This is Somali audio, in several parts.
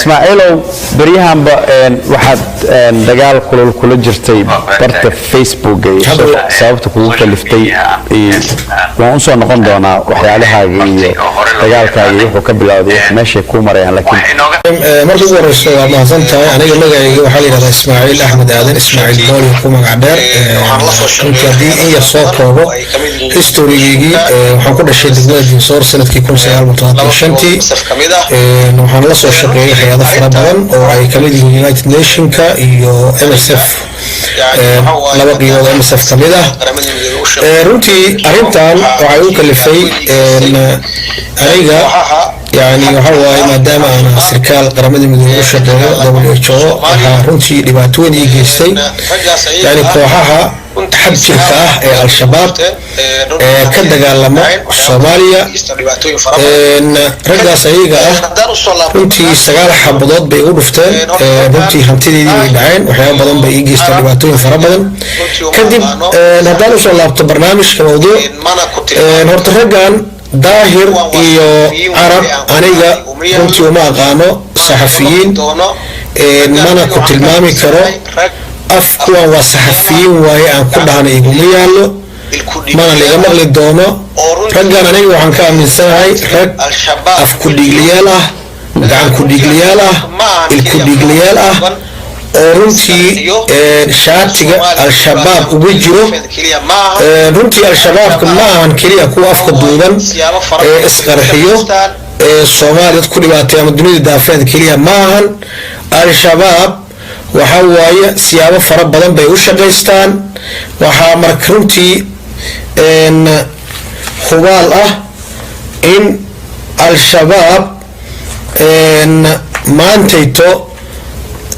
Ismaaciilow, beryahanba waxaad dagaal kulul kula jirtay barta Facebook iyo sababta kugu kaliftay. Waan usoo noqon doonaa waxyaalahaaga iyo dagaalkaaga iyo wuxuu ka bilowday, wax meeshay kuu marayaan, laakiin Marka ugu horeyso waa mahadsan tahay. Aniga magacayga waxaa la yidhahdaa Ismaaciil Axmed Aadan, Ismaaciil Booli ku magac dheer. Runtii haddii in yar soo koobo historygeygii, waxaan ku dhashay degmada Dinsoor sanadkii 1975-tii. Waxaan la soo shaqeeyay hay-ado fara badan oo ay kamid yihiin United Nationka iyo MSF, laba qiimood MSF kamid ah. Runtii arrintan waxay u kalifay aniga, yani waxa waaye, maadaama aan sarkaal Qaramada Midoobey u shaqeeyo, WHO, waxaa runtii dhibaato weyn ii geystay yani kooxaha xag jirka ah ee Al-Shabaab ee ka dagaalama Soomaaliya. Raggaas ayaga ah runtii sagaal xabadood bay igu dhufteen. Runtii hantideedii bay dhaceen, waxyaaba badan bay ii geysteen, dhibaatooyin fara badan. Kadib haddaan usoo laabto barnaamijka mawduuc, horta raggan Daahir iyo Carab aniga runtii uma aqaano saxafiyiin, mana ku tilmaami karo af kuwan waa saxafiyiin waaye aan ku dhahna iguma yaallo, mana liga maqli doono. Raggan aniga waxaan ka aaminsanahay rag af ku-dhiigliyaal ah, gacan ku-dhiigliyaal ah, il ku-dhiigliyaal ah oo runtii shaatiga Al-Shabaab uga jiro. Runtii Al-Shabaabka ma ahan keliya kuwa afka duuban ee isqarxiyo ee Soomaaliya dad ku dhibaatay ama dunida daafeed keliya ma ahan. Al-Shabaab waxa waaye siyaabo fara badan bay u shaqaystaan. Waxaa marka runtii hubaal ah in Al-Shabaab maantayto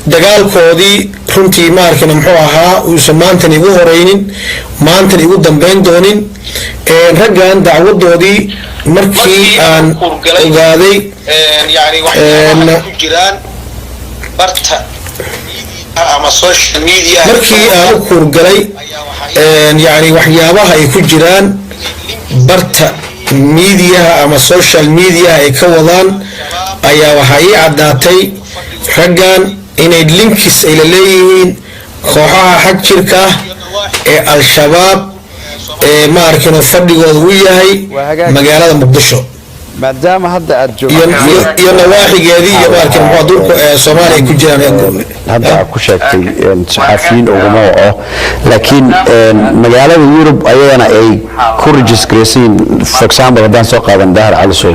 dagaalkoodii runtii maarkina muxuu ahaa uusan maantan igu horeynin, maantan igu dambeyn doonin. Raggan dacwadoodii markii aan ogaaday, markii aan u kuurgalay yani waxyaabaha ay ku jiraan barta miidiyaha ama social mediaha ay ka wadaan, ayaa waxaa ii caddaatay raggan inay links ay la leeyihiin kooxaha xag jirka ah ee Al-Shabaab ee maarkino fadhigooda u yahay magaalada Muqdisho maadaama hadda aad iyo nawaaxigeedii iyo maarkin muxuu dhulka ee Soomaaliya ay ku jiraan. Hadda aad ku sheegtay saxafiyiin uguma waco, laakiin magaalada Yurub ayagana ay ku registraysan yihiin. For example, haddaan soo qaadan Dahir Calisow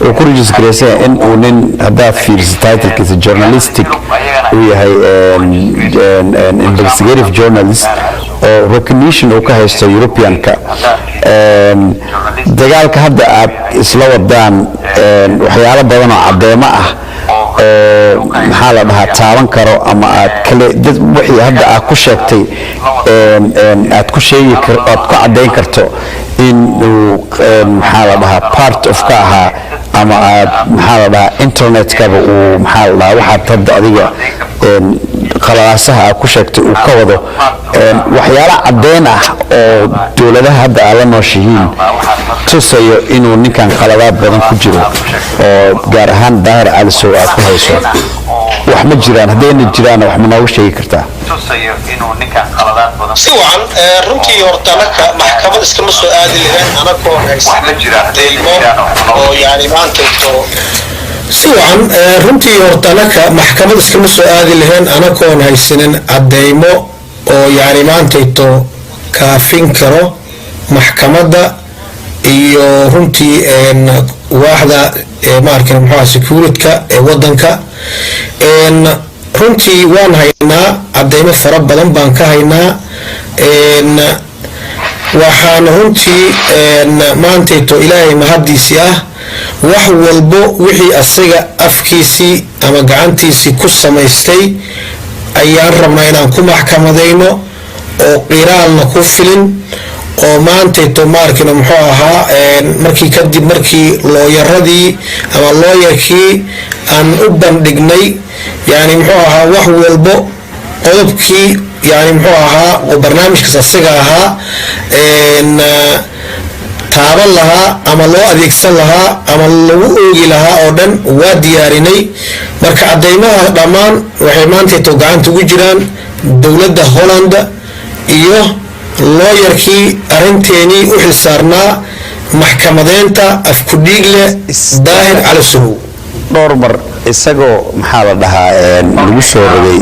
uu ku registraysan yahay in uu nin, haddaad fiiriso titlekiisa, journalistic uu yahay, investigative journalist oo recognition uu ka haysto Europeanka. Dagaalka hadda aad isla wadaan, waxyaalo badan oo caddeemo ah oo maxaa la dhahaa taaban karo ama aad kale dad wixii hadda aad ku sheegtay aad ku sheegi kar aad ku caddayn karto in uu maxaa la dhahaa part of ka ahaa ama aad maxaa la dhahaa internetkaba uu maxaa la dhahaa waxaad hadda adiga qalalaasaha aad ku sheegtay uu ka wado, waxyaalo caddeyn ah oo dowladaha hadda aad la nooshihiin tusayo inuu ninkan qaladaad badan ku jiro, oo gaar ahaan Daahir Calisow aad ku hayso, wax ma jiraan? Haddayna jiraan, wax ma nooga sheegi kartaa? Si wacan. Runtii horta anaka maxkamad iskama soo aadi lahayn anagoon haysan deymo oo yani maantayto. Si wacan. Runtii horta anaka maxkamad iskama soo aadi lahayn anagoon haysanin cadeymo oo yani maantayto kaafin karo maxkamadda iyo runtii waaxda maarkin muxuu securityka ee wadanka. Runtii waan haynaa, cadeymo fara badan baan ka haynaa. Waxaan runtii maantayto Ilaahay mahaddiisii ah, wax walbo wixii asaga afkiisii ama gacantiisii ku samaystay ayaan rabnaa inaan ku maxkamadayno, oo qiraalna ku filin oo maantayto maarkina muxuu ahaa markii kadib markii lawyeradii ama lawyerkii aan u bandhignay yani muxuu ahaa wax walbo qodobkii yani muxuu ahaa oo barnaamijkaas asaga ahaa. Taaban lahaa ama loo adeegsan lahaa ama lagu oogi lahaa oo dhan waa diyaarinay. Marka caddaymaha dhammaan waxay maantayto gacanta ugu jiraan dowladda Holland iyo looyarkii arrinteenii u xilsaarnaa maxkamadeynta Afkudhiigle Daahir Cali Suhow. Dhowr mar isagoo, maxaa la dhahaa, lagu soo rogay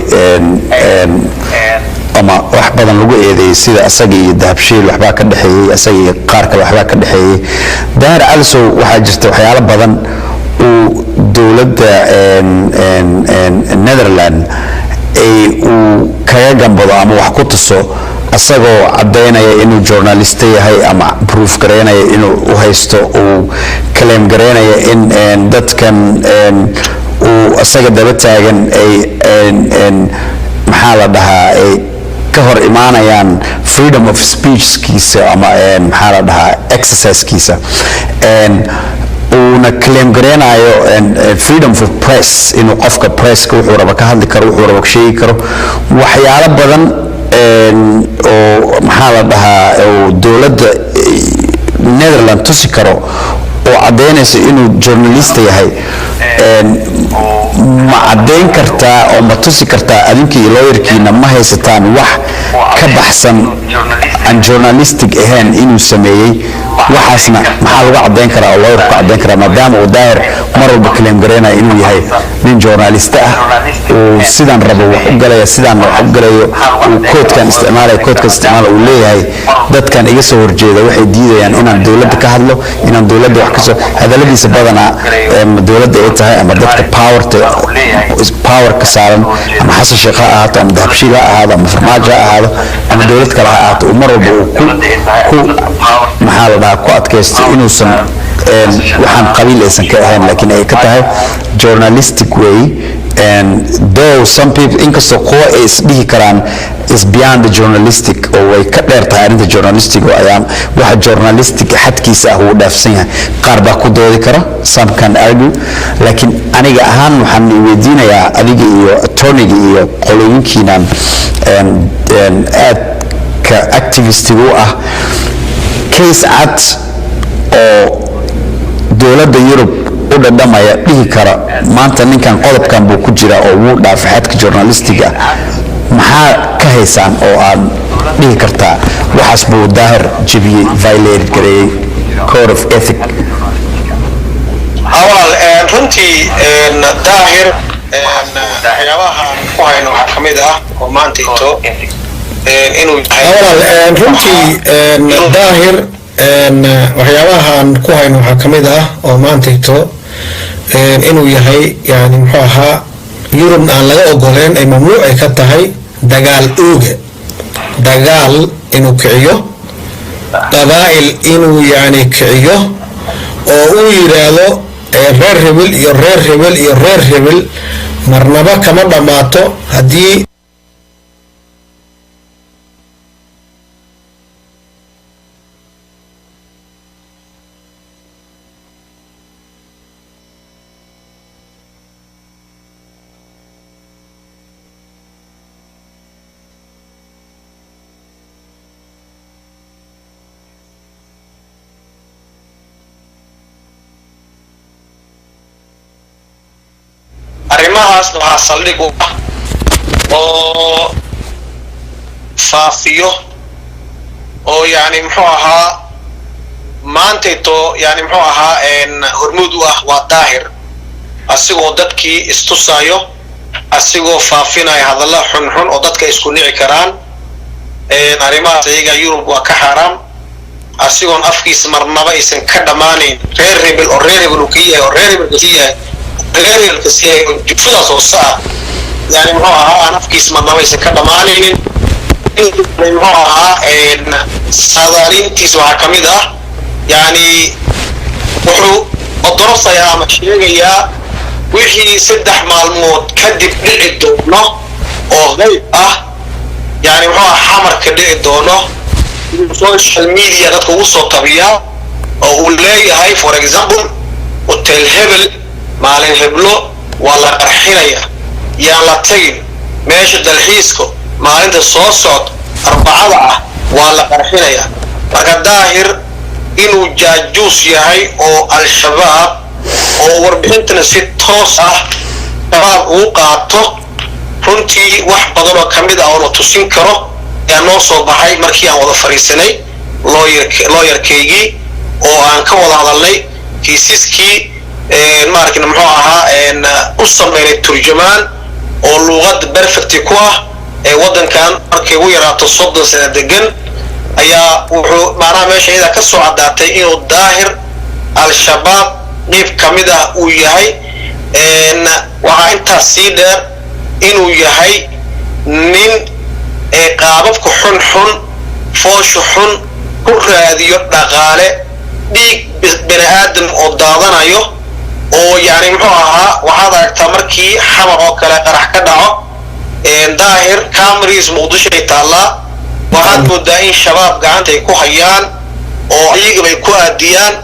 ama wax badan lagu eedeeyey, sida asaga iyo Dahabshiil waxbaa ka dhexeeyey, asaga iyo qaar kale waxbaa ka dhexeeyey, Daahir Calisow waxaa jirta waxyaalo badan uu dowladda Netherland ay uu kaga gambado ama wax ku tuso, asagoo caddaynaya inuu journalist yahay ama proof garaynaya inuu u haysto, uu claim garaynaya in dadkan uu asaga daba taagan ay, maxaa la dhahaa, ay ka hor imaanayaan freedom of speechkiisa ama, maxaa la dhahaa, exercisekiisa, uuna claim gareynayo freedom of press, inuu qofka presska wuxuu raba ka hadli karo, wuxuu raba ka sheegi karo. Waxyaalo badan oo, maxaa la dhahaa, oo dowladda Netherland tusi karo oo caddaynaysa inuu journalist yahay, ma caddayn kartaa oo ma tusi kartaa adinkii iyo lawyerkiina? Ma haysataan wax ka baxsan aan journalistic ahayn inuu sameeyey? Waxaasna maxaa lagu caddayn karaa oo lawyer ku caddayn karaa, maadaama uu Daahir mar walba claim gareynayo inuu yahay nin journalist ah, uu sidaan rabo wax u galaya, sidaan wax u galayo, uu koodkan isticmaalaya, koodkan isticmaala, uu leeyahay dadkan iga soo horjeeda waxay diidayaan inaan dowladda ka hadlo, inaan dowladda wax kasoo hadalladiisa badanaa dowladda ay tahay ama dadka power ka saaran, ama Xasan Sheekh ha ahaato ama Dahabshiil ha ahaado ama Farmaajo ha ahaado ama dowlad kale ha ahaato, uu mar walba uu ku, maxaa la dhahaa, ku adkaysto inuusan waxaan qabiil aysan ka ahayn, laakiin ay ka tahay journalistic way? And though some people, inkastoo kuwa ay isdhihi karaan is beyond the journalistic oo way ka dheer tahay arrinta journalistic oo ayaan waxa journalistic xadkiisa ah wuu dhaafsan yahay, qaar baa ku doodi kara, some can argue. Laakiin aniga ahaan waxaan weydiinayaa adiga iyo attorneyga iyo qolooyinkiinan aadka activistiga u ah, case cad oo dowladda Yurub u dhadhamaya, dhihi kara maanta ninkan qodobkan buu ku jira oo wuu dhaafay xadka journalistiga, maxaa ka haysaan oo aad dhihi kartaa waxaas buu Daahir jebiyey, violated gareeyey code of ethic? Walaal, runtii Daahir waxyaabaha aan ku hayno waxaa ka mid ah oo maanta ito inuu yahay Walaal, runtii Daahir waxyaabaha aan ku hayno waxaa ka mid ah oo maantayto inuu yahay, yani muxuu ahaa, Yurubna aan laga ogoleen, ay mamnuuc ay ka tahay dagaal ooga, dagaal inuu kiciyo, qabaa'il inuu yani kiciyo oo uu yidhaahdo reer hebel iyo reer hebel iyo reer hebel marnaba kama dhammaato haddii Arrimahaasna waxaa saldhig u ah oo faafiyo oo yani muxuu ahaa maantayto, yani muxuu ahaa, hormuud u ah waa Daahir, asigoo dadkii istusaayo, asigoo faafinaya hadalla xunxun oo dadka isku nici karaan. Arrimahaas iyaga Yurub waa ka xaaraam. Asigoon afkiisa marnaba aysan ka dhammaanayn reer hebel oo reer hebel uu ka yahay oo reer hebel ka yahay, reer hebel ka yahay oo jufadaas hoose ah, yani muxuu ahaa, aan afkiisa marnaba aysan ka dhammaanaynin. Muxuu ahaa, saadaalintiisa waxaa ka mid ah, yani wuxuu odorosayaa ama sheegayaa wixii 3 maalmood kadib dhici doono oo qayb ah, yani muxuu ahaa, xamarka dhici doono, social media dadka ugu soo tabiyaa oo uu leeyahay, for example, hotel hebel maalin heblo waa la qarxinaya, yaan la tagin meesha dalxiiska, maalinta soo socod Arbacada ah waa la qarxinaya. Marka Daahir Inuu jaajuus yahay oo Al-Shabaab oo warbixintana si toos ah Shabaab uu qaato, runtii wax badan oo ka mid ah oo la tusin karo ayaa noo soo baxay markii aan wada fadhiisanay lawyerkaygii oo aan ka wada hadalnay kiisiskii, maaragtay, muxuu ahaa, u sameynay turjumaan oo luuqad perfect ku ah ee waddankan markay ugu yaraato 30 sano degan. Ayaa wuxuu macnaha meesha iyadaa ka soo caddaatay inuu Daahir Al-Shabaab qeyb ka mid ah uu yahay. Waxaa intaas sii dheer inuu yahay nin ee qaababka xun xun, foosha xun ku raadiyo dhaqaale, dhiig bani aadam oo daadanayo oo, yani, muxuu ahaa, waxaad aragtaa markii Xamar oo kale qarax ka dhaco, Daahir cameras Muqdisho ay taallaa, waxaad moodaa in Shabaab gacanta ay ku hayaan oo iyagaba ay ku aadiyaan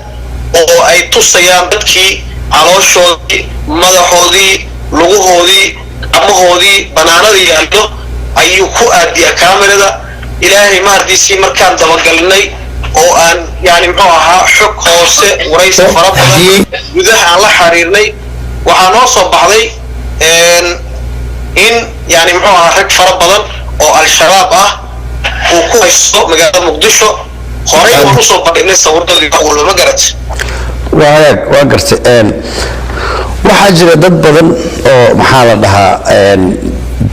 oo ay tusayaan dadkii calooshoodii, madaxoodii, luguhoodii, gacmahoodii banaanada yaallo ayuu ku aadiyaa kamerada. Ilaahay mahadiisii, markaan dabagalnay oo aan, yani, muxuu ahaa, xog hoose, waraysi fara badan gudaha aan la xiriirnay, waxaa noo soo baxday in, yani, muxuu ahaa, rag fara badan oo Al-Shabaab ah uu ku haysto magaalada Muqdisho. Horey waan usoo bandhignay sawiradii walba, ma garat? Waa hagaag, waa gartay. Waxaa jira dad badan oo, maxaa la dhahaa,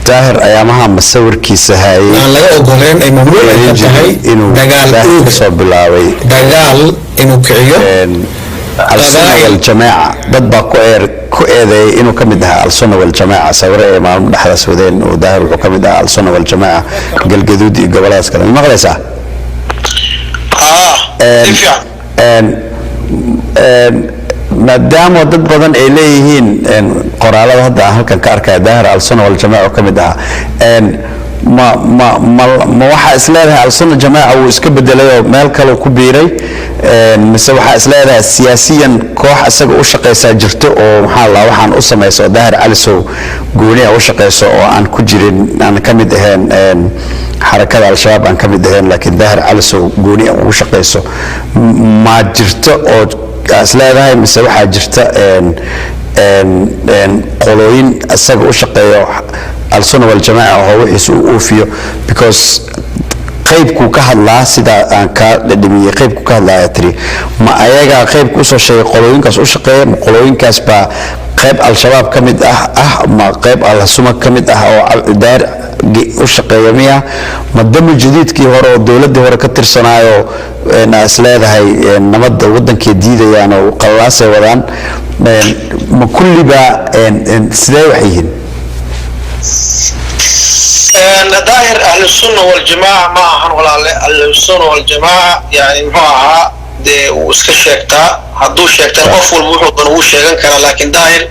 Daahir ayaamaha masawirkiisa hayay aan laga ogoleen, ay mamnuuc ka tahay inuu dagaal Daahir oog kasoo bilaabay dagaal inuu kiciyo Al-Sunna Waljamaaca. Dad baa ku eedeeyay inuu ka mid ahaa Al-Sunna Waljamaaca. Sawiro ay maalmo dhexdaas wadeen oo Daahir wuxuu ka mid ahaa Al-Sunna Waljamaaca, Galgaduud iyo goboladaas kale. Ma maqlaysaa? Aa, si fiican. Maadaama dad badan ay leeyihiin, qoraalada hadda aan halkan ka arkaya, Daahir Al-Sunna Waljamaaca oo ka mid ahaa, ma waxaa is leedahay Al-Sunna Jamaaca wuu iska bedelay oo meel kale ku biiray, mise waxaa is leedahay siyaasiyan koox isaga u shaqaysaa jirto oo, maxaa la, waxaan u samayso oo Daahir Calisow gooni ah u shaqayso oo aan ku jirin, aan ka mid ahayn xarakada Al-Shabaab, aan ka mid ahayn, laakiin Daahir Calisow gooni ah ugu shaqayso ma jirto oo is leedahay, mise waxaa jirta qolooyin isaga u shaqeeyo Al-Sunna Waljamaaca oo wixiisa u oofiyo? Because qaybkuu ka hadlaa, sida aan kaa dhadhamiyey, qaybku ka hadlaa ayaa tiri, ma ayagaa qaybka usoo sheegay qolooyinkaas u shaqeeya? Ma qolooyinkaas baa qayb Al-Shabaab ka mid ah, ma qayb Al-Suma ka mid ah oo Daahir u shaqeeya miya? Ma dami jadiidkii hore oo dowladdii hore ka tirsanaayo is leedahay nabadda waddankay diidayaan oo qallalaasay wadaan? Ma kulliba sidee wax yihiin? Daahir Ahlusunna Waljamaaca ma ahan, walaale. Ahlusunna Waljamaaca, yani, muxuu ahaa, dee wuu iska sheegtaa. Hadduu sheegtan, qof walba wuxuu doona wuu sheegan karaa, laakiin Daahir,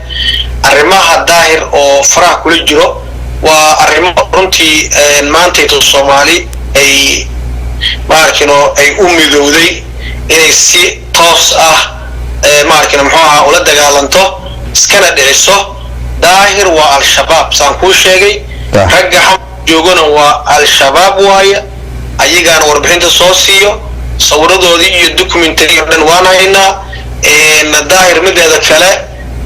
arrimaha Daahir oo faraha kula jiro waa arrimo runtii maantayto Soomaali ay maarkino ay u midowday inay si toos ah, maarkino, muxuu ahaa, ula dagaalanto iskana dhiciso. Daahir waa Al-Shabaab, saan kuu sheegay. Ragga Xam joogana waa Al-Shabaab waaye, ayagaana warbixinta soo siiyo, sawiradoodii iyo documentary o dhan waan haynaa. Daahir mideeda kale,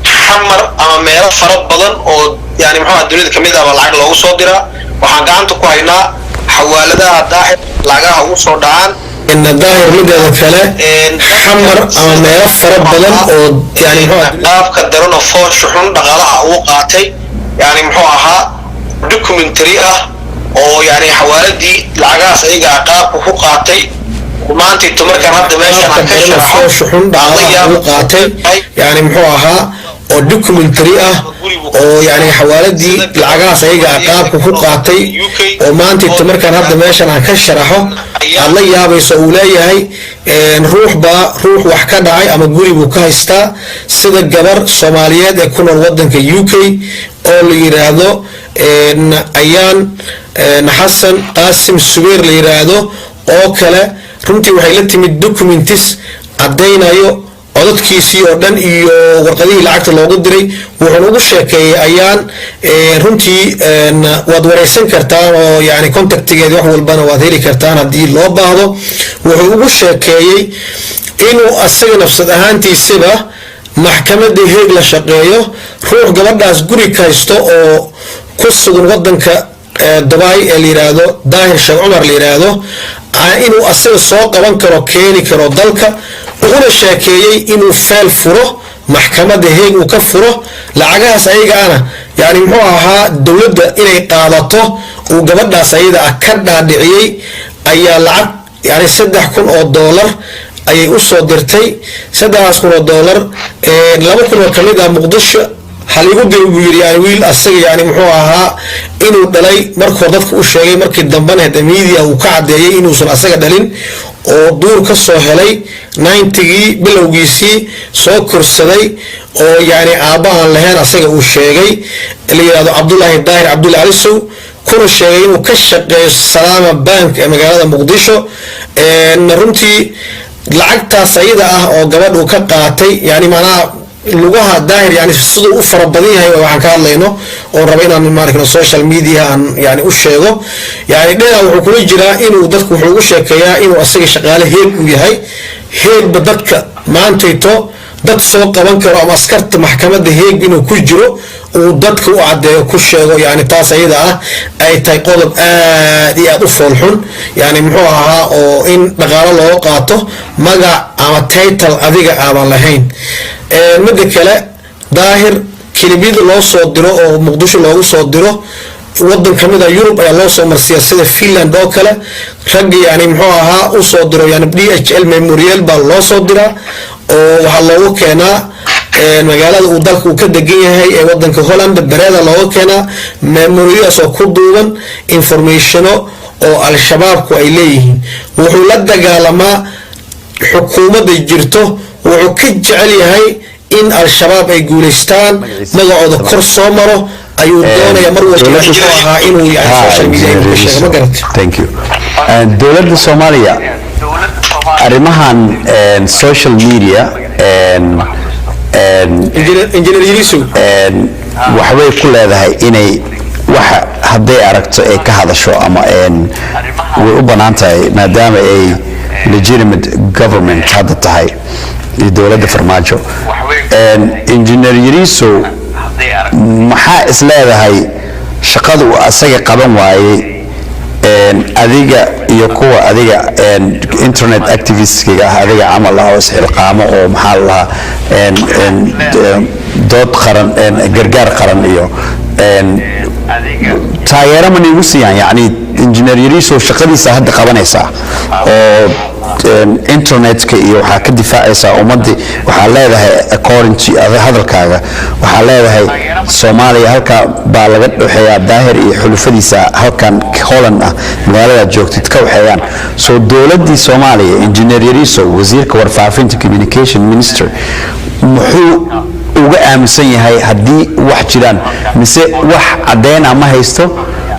Xamar ama meelo fara badan oo, yani, muxuu aha, dunida kamid ah baa lacag loogu soo diraa. Waxaan gacanta ku haynaa xawaaladaha Daahir lacagaha ugu soo dhacaan. Daahir mideeda kale, Xamar ama meelo fara badan oo, yani, muxuu Qaabka daran oo foosha xun dhaqaalaha ugu qaatay, yani, muxuu ahaa, documentary ah oo, yani, xawaaladii lacagahaas ayaga ah qaabka ku qaatay maantayto markaan hadda meeshan aan ka qaabka sharaxo foosha xun dhaqaalaha ugu qaatay, yani, muxuu ahaa, oo documentary ah oo, yani, xawaaladii lacagahaas ayaga ah qaabka ku qaatay oo maantayto markaan hadda meeshan aan ka sharaxo aad la yaabayso, uu leeyahay ruux baa ruux wax ka dhacay ama guri buu ka haystaa, sida gabar Soomaaliyeed ee ku nool wadanka UK oo la yiraahdo Ayaan Xasan Qaasim Subeer la yiraahdo oo kale. Runtii waxay la timid documents caddaynayo. Codadkiisii oo dhan iyo warqadihii lacagta loogu diray wuxuuna ugu sheekeeyey Ayaan. Runtii waad wareysan kartaan oo yani contactigeedi wax walbana waad heli kartaan haddii loo baahdo. Wuxuu ugu sheekeeyey inuu asaga nafsad ahaantiisiba maxkamadda Heeg la shaqeeyo, ruux gabadhaas guri ka haysto oo ku sugan wadanka Dubai ee la yiraahdo Daahir Sheekh Cumar la yiraahdo, inuu asaga soo qaban karo, keeni karo dalka. Uguna sheekeeyey inuu file furo, maxkamadda Heeg uu ka furo, lacagahaas ayagaana yani muxuu ahaa dowladda inay qaadato uu gabadhaas ayada ah ka dhaadhiciyey. Ayaa lacag yani $3,000 ayay usoo dirtay. $3,000, 2,000 oo kamid ah Muqdisho haligu diro buu yiri, yani wiil asaga yani muxuu ahaa inuu dhalay markuu dadka u sheegay, markii dambena hada media uu ka cadeeyay inuusan asaga dhalin oo duur ka soo helay 90-gii bilowgiisii, soo korsaday oo yani aabba aan lahayn asaga uu sheegay, la yirahdo Cabdullaahi Daahir Cabdulla Calisow, kuna sheegay inuu ka shaqeeyo Salaama Bank ee magaalada Muqdisho. Runtii lacagtaas ayada ah oo gabadh uu ka qaatay, yani macnaha lugaha Daahir yani siduu u fara badan yahay waxaan ka hadlayno oon raba inaan maaragno social media aan yani u sheego. Yani dhinac wuxuu kula jiraa inuu dadku wuxuu ugu sheekeeyaa inuu asaga shaqaale Heeg uu yahay, Heegba dadka maantayto dad soo qaban karo ama askarta maxkamadda Heeg inuu ku jiro uu dadka u caddeeyo, ku sheego. Yani taas ayada ah ay tahay qodob aad iyo aad u foolxun, yani muxuu ahaa oo in dhaqaalo looga qaato magac ama title adiga aadan lahayn. Midda kale, Daahir clipyada loo soo diro oo Muqdisho loogu soo diro, wadan kamid a Yurub ayaa loo soo marsiiya, sida Finland oo kale. Ragga yani muxuu ahaa usoo diro, yani DHL memorial baa loo soo diraa oo waxaa loogu keenaa magaalada uu dalka uu ka degan yahay ee wadanka Holland, Breda looga keenaa memoriadaas oo ku duuban informationo oo Al-Shabaabku ay leeyihiin. Wuxuu la dagaalamaa xukuumadda jirto, wuxuu ka jecel yahay in Al-Shabaab ay guuleystaan, magacooda kor soo maro ayuu doonaya mar walba muxuu ahaa inuu yani social media inuu ka sheego, ma garat? Thank you. Dowladda Soomaaliya arrimahan social media Engineer Yirisow. Waxbay ku leedahay inay waxa hadday aragto ay ka hadasho ama way u bannaan tahay, maadaama ay legitimate government hadda tahay iyo dowladda Farmaajo. Engineer Yirisow, maxaa is leedahay shaqada uu asaga qaban waayey, adiga iyo kuwa adiga internet activistkiga ah, adiga camal ah oo isxilqaamo oo maxaa la dhahaa dood qaran, gargaar qaran iyo taageero ma niigu siiyaan? Yacni Engineer Yariso shaqadiisa hadda qabanaysaa oo internetka iyo waxaa ka difaacaysaa ummaddii. Waxaa leedahay, according to hadalkaaga, waxaa leedahay Soomaaliya halkaa baa laga waxeeyaa, Daahir iyo xulufadiisa halkan Holland ah magaaladaad joogtid ka waxeeyaan. Soo dowladdii Soomaaliya, Engineer Yariso, wasiirka warfaafinta, communication minister, muxuu uga aaminsan yahay haddii wax jiraan? Mise wax caddeyn ah ma haysto,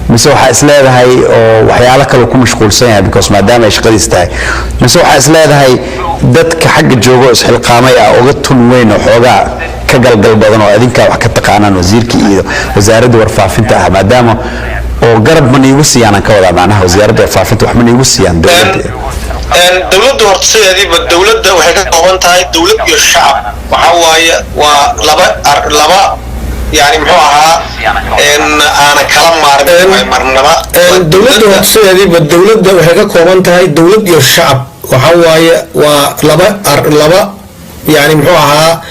mise waxaa is leedahay oo waxyaalo kale ku mashquulsan yahay because maadaama ay shaqadiis tahay, mise waxaa is leedahay dadka xagga joogo isxilqaamay ah uga tun weyn oo xoogaa ka galgal badan oo adinkaa wax ka taqaanaan, wasiirka iyo wasaaradda warfaafinta ah, maadaama oo garab ma niigu siiyaan? Aan ka wadaa macnaha wasaaradda warfaafinta wax ma niigu siiyaan dowladda? Dowladdu horta sideediiba dowladda waxay ka kooban tahay dowlad iyo shacab. Waxa waaye waa laba yani muxuu ahaa aanan kala maarmin waay marnaba. Dowladda horta sideediiba dowladda waxay ka kooban tahay dowlad iyo shacab. Waxa waaye waa laba yani muxuu ahaa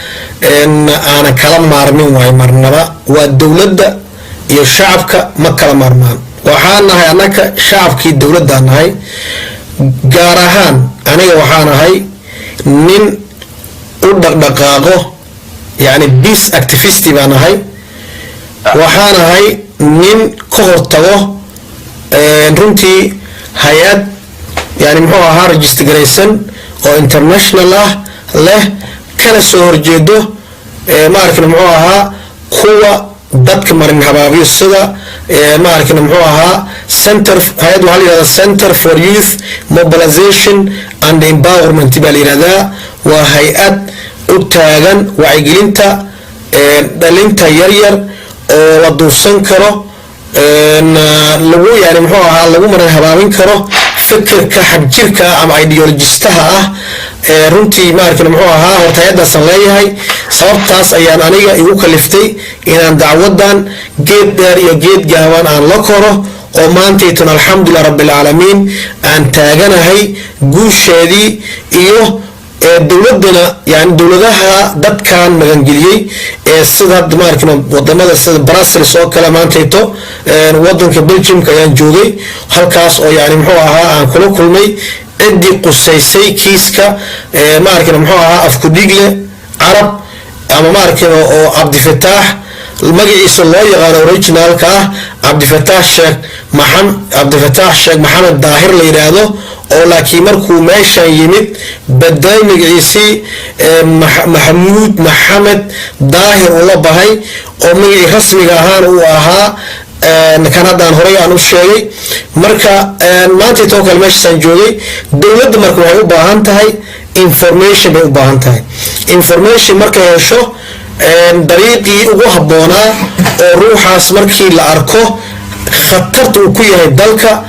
aanan kala maarmin waay marnaba. Waa dowladda iyo shacabka, ma kala maarmaan. Waxaan nahay annaka shacabkii dowladdaan nahay. Gaar ahaan aniga waxaan ahay nin u dhaqdhaqaaqo, yani peace activist baan ahay. Waxaan ahay nin ka hortago runtii hay-ad yani muxuu ahaa register garaysan oo international ah leh, kana soo horjeedo maaragtay muxuu ahaa kuwa dadka marin habaabiyo, sida maaragtay muxuu ahaa center, hay-ad waxaa la yihahdaa Center for Youth Mobilization and Empowerment baa la yihahdaa. Waa hay-ad U taagan wacyigelinta dhalinta yaryar oo la duufsan karo, lagu yani muxuu ahaa, lagu maran habaabin karo fikirka xagjirka ama ideologistaha ah. Runtii maarkan muxuu ahaa, horta hay-addaasaan leeyahay. Sababtaas ayaan aniga igu kaliftay inaan dacwadan geed dheer iyo geed gaaban aan la koro, oo maantaytan, alxamdulilah rabbilcaalamiin, aan taaganahay guusheedii iyo dowladana, yani dowladaha dadkan magangeliyey ee sida hadda maarkan wadamada sida Brussels oo kale. Maantayto wadanka Belgiumka ayaan joogay, halkaas oo yani muxuu ahaa aan kula kulmay ciddii qusaysay kiiska maarkan muxuu ahaa Afkudhiigle Carab ama maarkan oo Cabdifataax magaciisa loo yaqaano, originalka ah Cabdifataax Sheekh Maxam, Cabdifataax Sheekh Maxamed Daahir la yidhaahdo, oo laakiin markuu meeshan yimid bedelay magaciisii, Maxamuud Maxamed Daahir uu la bahay, oo magacii rasmiga ahaan uu ahaa kan haddaan horey aan u sheegay. Marka maanta too kale meeshaasaan joogay. Dowladda marka waxay u baahan tahay information bay u baahan tahay. Information markay hesho, dariiqii ugu habboonaa oo ruuxaas markii la arko khatarta uu ku yahay dalka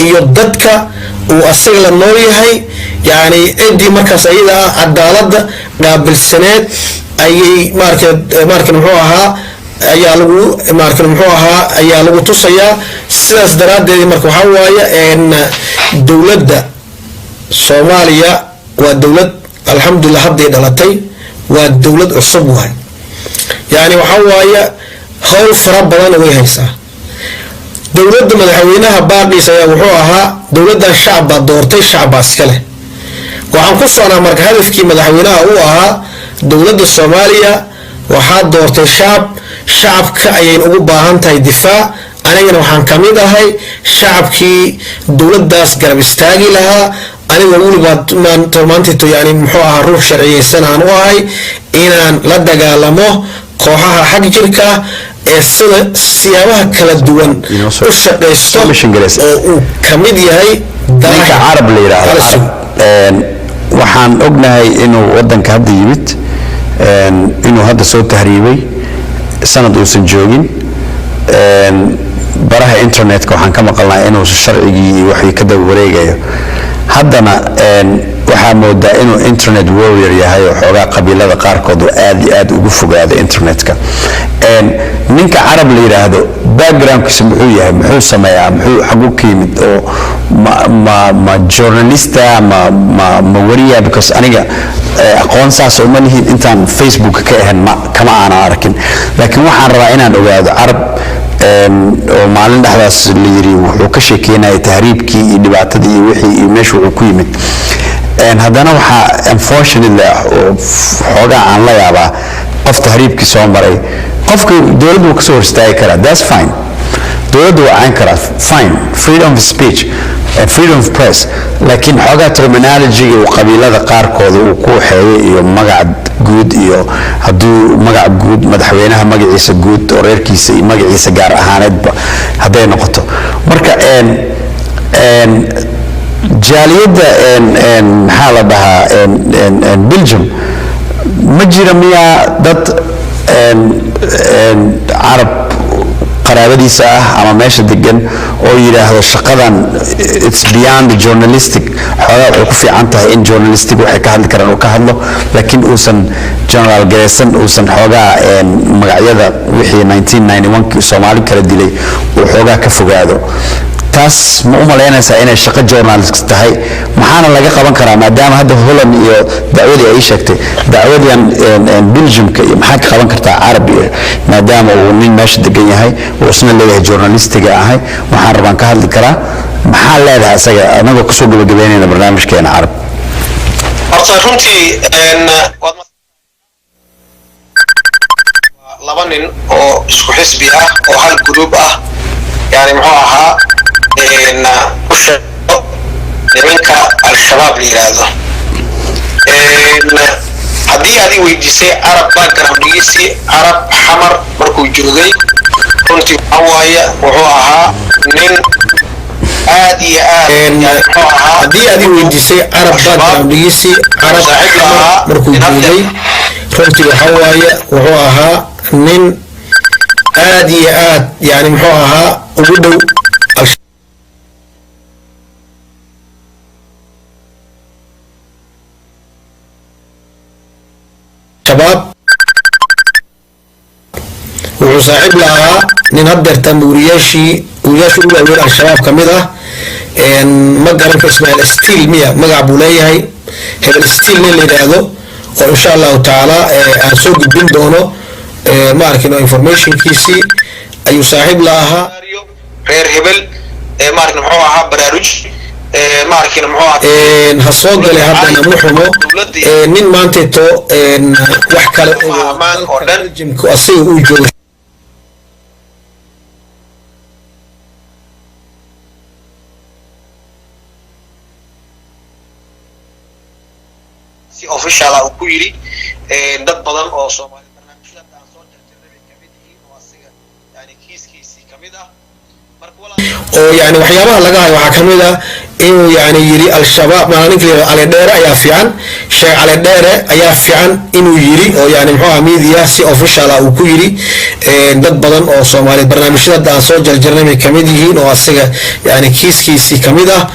iyo dadka uu asaga la nool yahay, yani ciddii markaas ayada ah cadaaladda qaabilsaneed ayay maarka maarka muxuu ahaa ayaa lagu maarka muxuu ahaa ayaa lagu tusayaa. Sidaas daraaddeed marka waxaa waaye, dowladda Soomaaliya waa dowlad, alxamdulilah, hadday dhalatay, waa dowlad cusub waay. Yani waxaa waaye howl fara badanna way haysaa dowladda. Madaxweynaha baaqiis ayaa wuxuu ahaa dowladdan shacab baa doortay, shacab baa iska leh. Waxaan ku socnaa marka hadafkii madaxweynaha uu ahaa: dowladda Soomaaliya waxaa doortay shacab, shacabka ayayna ugu baahan tahay difaac. Anigana waxaan ka mid ahay shacabkii dowladdaas garab istaagi lahaa, anigoo weliba maantito yani muxuu ahaa ruux sharciyeysan aan u ahay inaan la dagaalamo kooxaha xag jirka ee sida siyaabaha kala duwan u shaqaysto oo uu ka mid yahay. Ninka Carab la yidhaahdo Carab, waxaan ognahay inuu wadanka hadda yimid, inuu hadda soo tahriibay, sanad uusan joogin. Baraha internetka waxaan ka maqalnaa inuu sharcigii iyo waxii ka daba wareegayo. Haddana waxaa moodaa inuu internet warrior yahay oo xoogaa qabiilada qaarkood oo aad iyo aad ugu fogaado internetka. Ninka Carab la yidhaahdo backgroundkiisa muxuu yahay? Muxuu sameeyaa? Muxuu xagu ka yimid? Oo ma journalista, ma wariya? Because aniga aqoon saas uma lihin, intaan Facebook ka ahan ma kama aanan arkin. Laakiin waxaan rabaa inaan ogaado Carab, oo maalin dhexdaas la yiri wuxuu ka sheekeynaya tahriibkii iyo dhibaatadii iyo wixii iyo meesha wuxuu ku yimid. Haddana waxaa unfortunately ah oo xoogaa aan la yaabaa, qof tahriibkii soo maray, qofka dowladdu wuu kasoo hor istaagi karaa, that's fine. Dowladdu waa cayn karaa, fine, freedom of speech, freedom of press. Laakiin xoogaa terminology-ga uu qabiilada qaarkooda uu ku waxeeyo iyo magaca guud, iyo hadduu magaca guud madaxweynaha magaciisa guud oo reerkiisa iyo magaciisa gaar ahaaneedba hadday noqoto. Marka jaaliyadda maxaa la dhahaa Belgium ma jira miyaa dad Carab qaraabadiisa ah ama meesha degan oo yidhaahdo shaqadan it's beyond the journalistic, xoogaa waxay ku fiican tahay in journalistic waxay ka hadli karaan uu ka hadlo, laakiin uusan general gareysan, uusan xoogaa magacyada wixii 1991 Soomaali kala dilay uu xoogaa ka fogaado? Taas ma u malaynaysaa inay shaqo journalist tahay? Maxaana laga qaban karaa, maadaama hadda Holland iyo dacwadii ay sheegtay, dacwadan Belgiumka iyo maxaa ka qaban kartaa Carab iyo maadaama uu nin meesha degan yahay uu isna leeyahay journalistiga ahay, waxaan rabaan ka hadli karaa? Maxaa leedahay isaga, anagoo kasoo gabagabeynayna barnaamijkeena, Carab? Horta runtii laba nin oo isku xisbi ah oo hal group ah, yani muxuu ahaa, u sheego nimanka Al-Shabaab la yidhaahdo. Haddii aad i weydiisay Carab backgroundgiisi, Carab Xamar markuu joogay, runtii waxaa waaye wuxuu ahaa nin aad iyo aad yani muxuu ahaa Haddii aad i weydiisay Carab backgroundgiisi, Carab Xamar markuu joogay Runtii waxa waaye wuxuu ahaa nin aad iyo aad yani muxuu ahaa ugu dhow Al-Shabaab. Wuxuu saaxiib la ahaa nin haddeertan wuriyaashii ugu waaweyn Al-Shabaab ka mid ah. Ma garanka, Ismail Steel miya magac buu leeyahay, hebel Steel nin la yidhaahdo, oo insha Allahu tacaala aan soo gudbin doono, ma arkino, informationkiisii ayuu saaxiib la ahaa. Reer hebel maarkin muxuu ahaa baraaruj, maarkin muxuu ahaa. Ha soo galay haddana ma xumo nin maanteeto wax kale oo dhan asiga uu joogo. Si official ah uu ku yidhi dad badan oo Soomaali barnaamijyada aan soo jarjarnay bay kamid yihiin, oo asiga yani kiiskiisii kamid ah. Oo yani waxyaabaha laga hayo waxaa kamid ah inuu yani yiri Al-Shabaab, maanaa ninka la Cali Dheere ayaa fiican, Sheekh Cali Dheere ayaa fiican inuu yiri, oo yani muxuu ahaa media si official ah uu ku yiri dad badan oo Soomaaliyeed barnaamijyada aan soo jarjarnay bay kamid yihiin, oo asiga yani kiiskiisii kamid ah.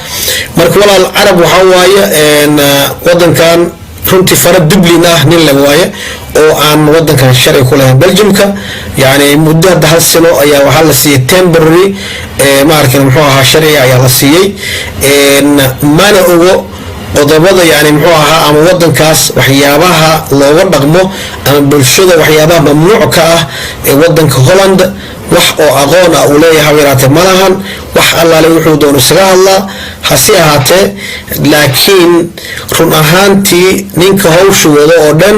Marka walaal Carab, waxaa waaye wadankan runtii fara Dublin ah nin le waaye oo aan wadankan sharci ku lahayn Belgiumka. Yani muddo hadda hal sano ayaa waxaa la siiyey temporary, ma arkin, muxuu ahaa sharciga ayaa la siiyey. Mana ogo qodobada yani muxuu ahaa ama wadankaas waxyaabaha looga dhaqmo ama bulshada waxyaabaha mamnuuc ka ah ee wadanka Holland. Wax oo aqoon ah uu leeyahay yaraatee malahan. Wax allaale wuxuu doono isaga hadlaa hase ahaatee, laakiin run ahaantii ninka hawsha wado oo dhan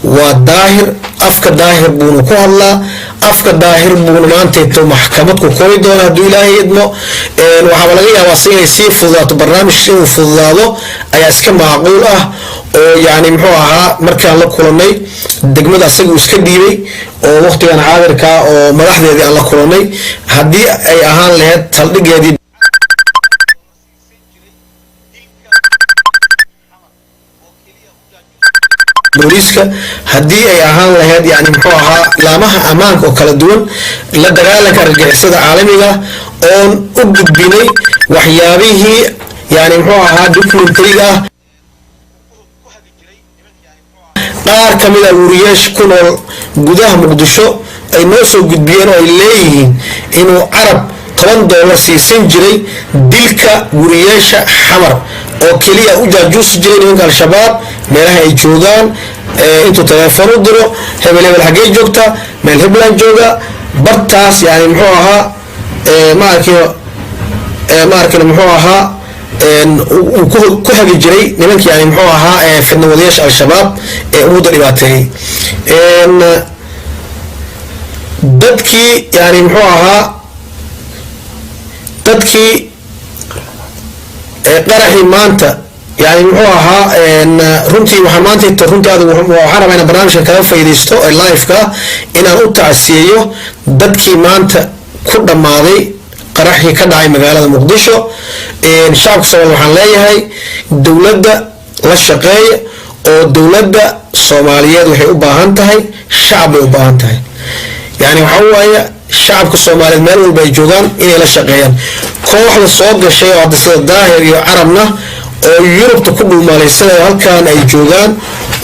waa Daahir. Afka Daahir buuna ku hadlaa, afka Daahir buuna maantayto maxkamad ku kori doona hadduu Ilaahay idmo. Waxaaba laga yaabaa si inay sii fududaato barnaamij, inuu fududaado ayaa iska macquul ah, oo yani muxuu ahaa markaan la kulanay degmada asaga uu iska dhiibay, oo waqtigan xaadirka oo madaxdeedii aan la kulanay, haddii ay ahaan lahayd saldhigeedii booliiska, haddii ay ahaan lahayd yani muxuu ahaa laamaha ammaanka oo kala duwan, la dagaalanka argagixisada caalamiga, oon u gudbinay waxyaabihii yani muxuu ahaa documentaryga ah, qaar ka mid a wariyaasha ku nool gudaha Muqdisho ay noo soo gudbiyeen, oo ay leeyihiin inuu Carab $10 siisan jiray dilka wariyaasha Xamar, oo keliya u jaajuusi jiray nimanka Al-Shabaab meelaha ay joogaan, intuu telefoon u diro: "Hebel hebel xaggee joogta?" "Meel heblaan jooga." Bartaas yani muxuu ahaa ma arkin, ma arkin, muxuu ahaa uu ku hagi jiray nimanka yani muxuu ahaa fidnawadayaasha Al-Shabaab ee ummadda dhibaateeyey. Dadkii yani muxuu ahaa dadkii qaraxii maanta yani muxuu ahaa, runtii waxaan maanta runtii aad waxaan rabaa inaan barnaamijkan kaga faa'iidaysto ee live-ka inaan u tacsiyeeyo dadkii maanta ku dhammaaday qaraxii ka dhacay magaalada Muqdisho. Shacabka Soomaaliya waxaan leeyahay dowladda la shaqeeya, oo dowladda Soomaaliyeed waxay u baahan tahay shacab bay u baahan tahay. Yani waxaa waaye shacabka Soomaaliyeed meel walba ay joogaan inay la shaqeeyaan. Kooxda soo gashay oo hadda sida Daahir iyo Carabna oo Yurubta ku dhuumaalaysanaya halkan ay joogaan,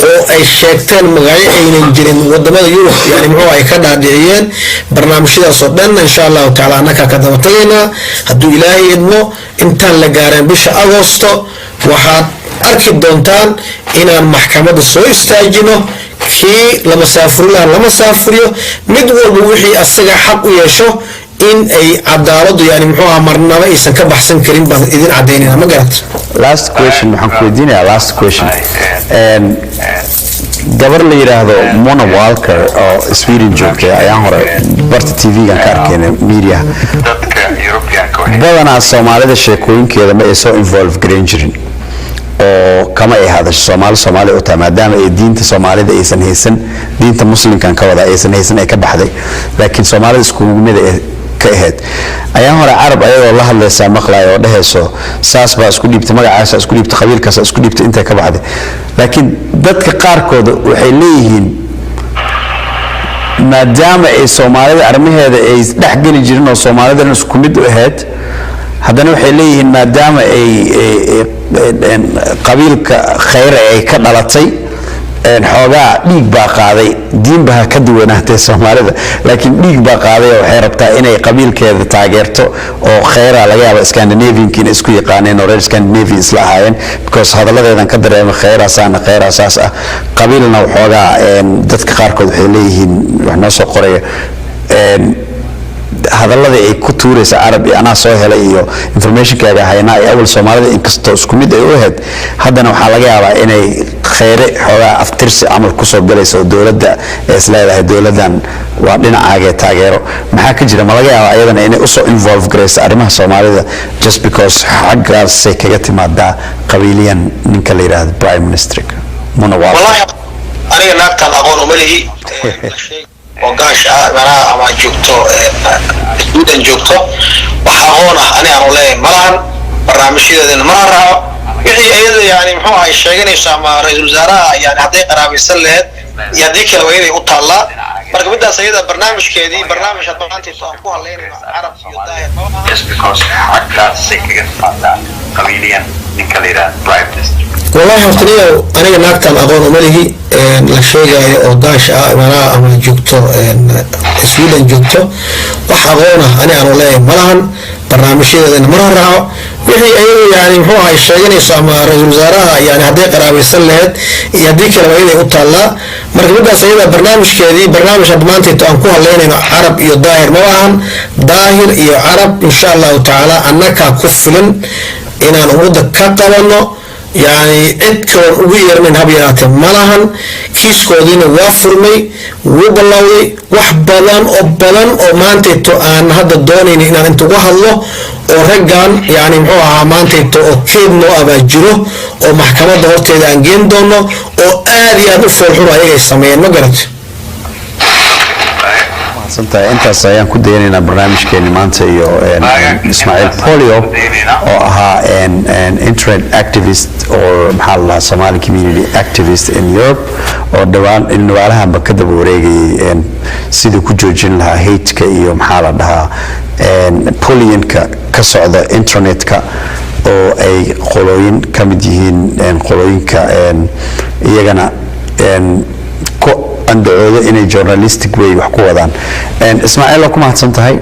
oo ay sheegteen magacyo aynan jirin wadamada Yurub, yani muxuu ay ka dhaadhiciyeen barnaamijyadaas oo dhan, insha Allahu tacala annakaa ka daba tagaynaa hadduu Ilaahay idmo. Intaan la gaareen bisha Agosto waxaad arki doontaan inaan maxkamadda soo istaajino. Kii la masaafuri laha la masaafuriyo, mid walba wixii asaga xaq u yeesho in ay cadaaladu yani muxuu ahaa marnaba aysan ka baxsan karin baan idin cadaynayna, ma garat? Last question waxaan ku weydiinayaa, last question. Gabar la yidhaahdo Mona Walker oo Sweden joogtay ayaan hore barta TV-gan ka arkaynay media. Badanaa Soomaalida sheekooyinkeeda ma ay soo involve garayn jirin, oo kama ay hadasho Soomaali Soomaali u tahay, maadaama ay diinta Soomaalida aysan haysan, diinta Muslimkan ka wada aysan haysan, ay ka baxday, laakiin Soomaalida iskugu mid ay ka ahayd. Ayaan hore Carab ayagoo la hadlaysaa maqlayo oo dhehayso saas baa isku dhiibtay, magacaasa isku dhiibtay, qabiilkaasa isku dhiibtay, intay ka baxday. Laakiin dadka qaarkood waxay leeyihiin Maadaama ay Soomaalida arrimaheeda ay dhex geli jirin oo Soomaalidana isku mid u ahayd, haddana waxay leeyihiin maadaama ay qabiilka Khayre ay ka dhalatay, xoogaa dhiig baa qaaday, diinba ha ka duwanaatee Soomaalida, laakiin dhiig baa qaaday oo waxay rabtaa inay qabiilkeeda taageerto oo Khayra laga yaaba Scandinavianka inay isku yaqaaneen oo reer Scandinavian isla ahaayeen, because hadalladeedan ka dareemay Khayra saana Khayra saas ah. Qabiilna waxoogaa dadka qaarkood waxay leeyihiin, wax noo soo qoraya, hadalladii ay ku tuuraysa Carab iyo anaa soo helay iyo informationkaaga haynaa iyo awal Soomaalida inkastoo isku mid ay u ahayd, haddana waxaa laga yaabaa inay Khayre xoogaa aftirsi camal kusoo galaysa oo dowladda ee isleedahay dowladdan waa dhinacaagee taageero. Maxaa ka jira? Ma laga yaabaa ayadana inay usoo involve garaysa arrimaha Soomaalida just because xaggaasay kaga timaadaa qabiiliyan ninka la yidhaahdo prime ministerka muna waa? Wallahi aniga naagtaan aqoon uma lihi oo gaash ah manaha ama joogto Sweden joogto. Wax aqoon ah ani aanu leeyahay malahan, barnaamijyadeedana mana raaco. Wixii iyada yani muxuu ahay sheeganayso ama ra-iisul wasaaraha yani hadday qaraabaysan laheyd iyo haddii kale waa inay u taallaa. Marka midaas iyada barnaamijkeedii, barnaamij hadda maanta aan ku hadlaynayno Carab iyo Daahir ma aha. Just because xaggaasay kaga timaadaa qabiiliyan ninka la yidhaahdo prime minister. Wallahi horta niyow, aniga naagtan aqoon uma lihi la sheegayo oo gaash ah manaha ama joogto Sweden joogto. Wax aqoon ah ani aanu leeyahay malahan, barnaamijyadeedana mana raaco. Wixii ayagu yani muxuu ahay sheeganayso ama ra-iisul wasaaraha yani hadday qaraabaysan lahayd iyo haddii kale waa inay u taallaa. Marka midaas ayada barnaamijkeedii, barnaamij hadda maanta aan ku hadlaynayno Carab iyo Daahir ma ahan. Daahir iyo Carab insha Allahu tacaala annakaa ku filan inaan ummadda ka qabano, yani cid kaloon ugu yeernayn hab yaraatee malahan. Kiiskoodiina waa furmay, wuu ballowday. Wax badan oo badan oo maantayto aan hadda doonayn inaan inta uga hadlo oo raggan yani muxuu ahaa maantayto oo keed noo abaa jiro oo maxkamadda horteeda aan geen doono oo aad iyo aad u foolxun ayaga ay sameeyeen, ma garat? Mahadsantahay. Intaas ayaan ku daynaynaa barnaamijkeeni maanta iyo Ismaaciil Polio oo ahaa internet activist or maxaa la dhahaa Somali community activist in Europe oo dhawaan dhawaalahanba ka daba wareegayay sidii ku joojin lahaa hateka iyo maxaa la dhahaa bullyingka ka socda internetka oo ay qolooyin ka mid yihiin qolooyinka iyagana ku andacoodo inay journalistic way wax ku wadaan. Ismaaciil, waa ku mahadsan tahay.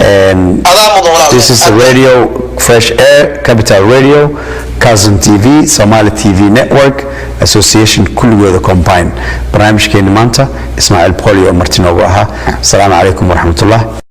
Adaa mudan, walaal. This is the radio Fresh Air, Capital Radio, Cousin TV, Somali TV Network Association, kulligooda combine. Barnaamijkeeni maanta Ismaaciil Polio oo marti noogu ahaa. Asalaamu calaykum waraxmatullah.